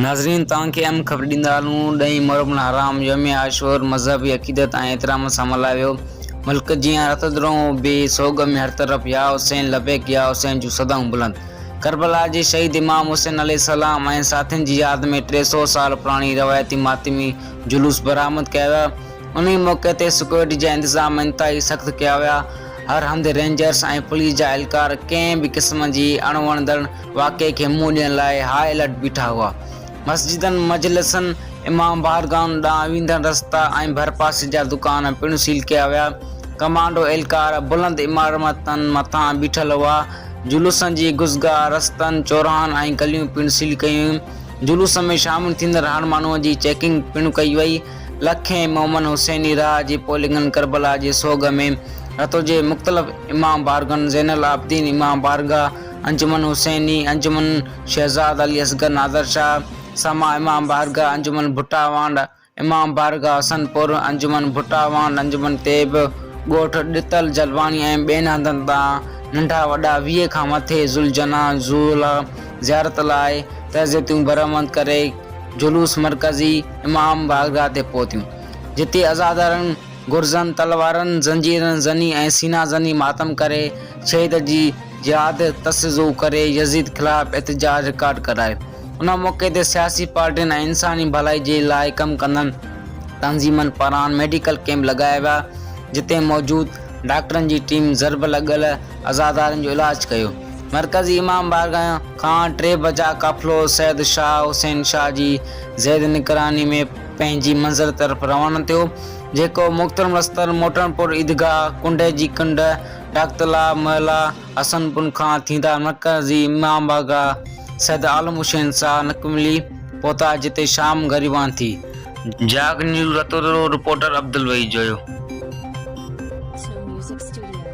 ناظرين توهان کي اهم خبر ڏيندا هلون ڏهين محرم الحرام يوم عاشور مذهبي عقيدت ۽ احترام سان ملهايو ويو ملڪ جيان رتدرو به سوڳ ۾ هر طرف يا حسين لبيڪ يا حسين جون صدائون بلند ڪربلا جي شهيد امام حسين عليه السلام ۽ ساٿين جي ياد ۾ 300 سال پراڻي روايتي ماتمي جلوس برآمد ڪيا ويا انهي موقعي تي سڪيورٽي جا انتظام انتهائي سخت ڪيا ويا، هر هنڌ رينجرز ۽ پوليس جا اهلڪار ڪنهن به قسم جي اڻوڻندڙ واقعي کي منهن ڏيڻ لاء هاء الرٽ بيٺا هئا. مسجدن، مجلسن، امام بارگاهن ڏانهن ويندڙ رستا ۽ ڀرپاسي جا دڪان پڻ سيل ڪيا ويا. ڪمانڊو اهلڪار بلند عمارتن مٿان بيٺل هئا. جلوسن جي گذگاهه، رستن، چوراهن ۽ گليون پڻ سيل ڪيون ويون. جلوس ۾ شامل ٿيندڙ هر ماڻهوء جي چيڪنگ پڻ ڪئي وئي. لکين مومن حسيني راهه جي پولنگن ڪربلا جي سوڳ ۾ رتو جي مختلف امام بارگاهن زين العابدين امام بارگاهه، انجمن حسيني، انجمن شهزاد علي اصغر نادر شاهه، سما امام بارگاهه، انجمن ڀٽا وانڊ، امام بارگاهه حسن پور، انجمن ڀٽا وانڊ، انجمن طيب، ڳوٺ ڏتل جلباڻي ۽ ٻين هنڌن تان ننڍا وڏا 20 کان مٿي ذوالجناح ذوالله زيارت لاء تعزيتون برآمد ڪري جلوس مرڪزي امام بارگاهه تي پهتيون، جتي عزادارن گرزن، تلوارن، زنجيرن زني ۽ سينا زني ماتم ڪري شهيد جي ياد تسزو ڪري يزيد خلاف احتجاج رڪارڊ ڪرايو. ان موقعي تي سياسي پارٽين ۽ انساني ڀلائي جي لاء ڪم ڪندڙ تنظيمن پاران ميڊيڪل ڪئمپ لڳايا ويا، جتي موجود ڊاڪٽرن جي ٽيم ضرب لڳل عزادارن جو علاج ڪيو. مرڪزي امام بارگاهه کان ٽي بجا قافلو سيد شاهه حسين شاهه جي زير نگراني ۾ پنهنجي منزل طرف روانو ٿيو، جيڪو مختلف رستن موٽڻپور عيدگاهه، ڪنڊي جي ڪنڊ، ڊاڪتلاء محلا، حسن پور کان ٿيندا مرڪزي امام بارگاهه سيد عالم حسين شاهه نقملي پهتا، جتي شام غريبان ٿي. Jaag news Ratodero, reporter Abdul Waheed Joyo. Snow Music Studio.